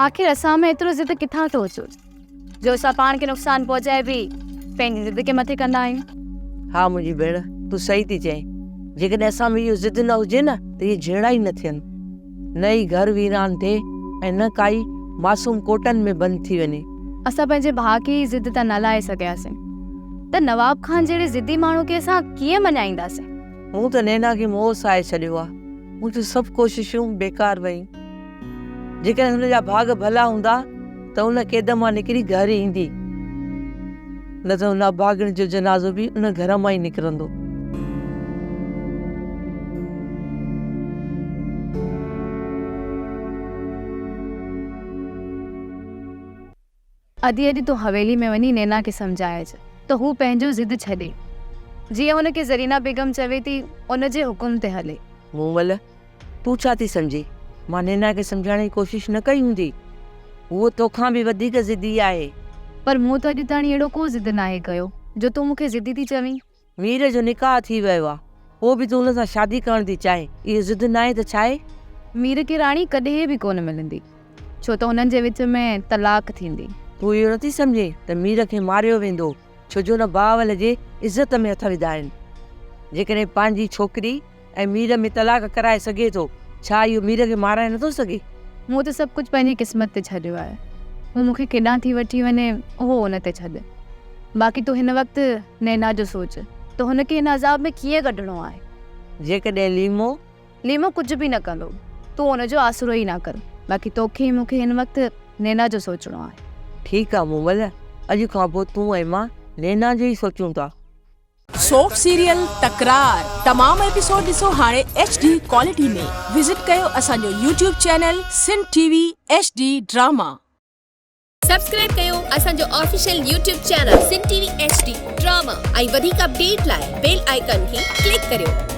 آخر اسان ۾ ايترو ضد ڪٿان ٿو اچي جو اسان پاڻ کي نقصان پهچائي به پنهنجي ضد کي مٿي ڪندا آهيون. ها منهنجي ڀيڻ تون صحيح ٿي چئين. جيڪڏهن اسان ۾ اهو ضد نه هجي نه ته اهي جهيڙا ئي نه ٿين. نه ئي گهر ويران ٿئي ۽ نه ڪائي معصوم ڪوٽن ۾ بند ٿي وڃي. اسان پنهنجي ڀاء کي ئي ضد تان نه لاهي سگهياسين ته نواب خان جهڙي ضدي ماڻهو کي اسان ڪيئن مڃائينداسين. مون ته نينا کي موهه سائي ڇڏيو آ. منهنجون سڀ ڪوششون بيڪار ويون. جيڪڏهن هن جا ڀاڳ ڀلا هوندا ته ان قيد مان نڪري گهر ايندي، نه ته ان اڀاڳڻ جو جنازو به ان گهر مان ئي نڪرندو. ادي اڄ تون حويلي ۾ وڃي نينا کي سمجهائج ته هو پنهنجو ضد ڇڏي. جيئن هن کي زرينا بيگم چوي ٿي ان جي حڪم تي هلي. مومل، تون ڇا ٿي سمجهين؟ مان نينا کي سمجهائڻ جي ڪوشش نه ڪئي هوندي. هوء توکان به وڌيڪ ضدي آهي. پر مون ته اڄ تاڻي اهڙو ڪو ضد ناهي ڪيو جو تون مون کي ضدي ٿي چوين. مير جو نڪاح ٿي ويو آ، پوء به تون ان سان شادي ڪرڻ ٿي چاهين، اهو ضد ناهي ته ڇاهي؟ مير کي راڻي ڪڏهن به ڪونه ملندي، ڇو ته هنن جي وچ ۾ طلاق ٿيندي. تون اهو نٿي سمجهين ته مير کي ماريو ويندو، ڇو جو هن بهاول جي عزت ۾ هٿ وڌا آهن. جيڪڏهن پنهنجي ڇوڪري ۽ مير ۾ طلاق ڪرائي سگهي ٿو، ڇا اهو مير کي مارائي نٿو سگهي؟ مون ته سڀ ڪجهه پنهنجي قسمت تي ڇڏيو آهي. هو مون کي ڪيڏانهن ٿي وٺي وڃي، اهو ان تي ڇڏ. باقي تون هن وقت نينا جو سوچ ته هن کي هن عذاب ۾ ڪيئن ڪڍڻو آهي. جيڪڏهن ليمو. ليمو ڪجهه به نه ڪندو. تون ان جو آسرو ئي نه ڪر. باقي توکي ۽ مون کي هن وقت نينا جو سوچڻو آهي. ٺيڪ آ مومل، اڄ کان پوء تون ۽ مان نينا جو ئي سوچون ٿا. سوپ سيريل تڪرار تمام ايپيسوڊ ڏسو هاڻي ايڇ ڊي ڪوالٽي ۾ وزٽ ڪيو اسان جو YouTube channel Sindh T V H D drama. Subscribe ڪيو اسان جو official YouTube channel Sindh T V H D drama ۽ وڌيڪ اپڊيٽ لاء بيل آئيڪان کي ڪلڪ ڪريو.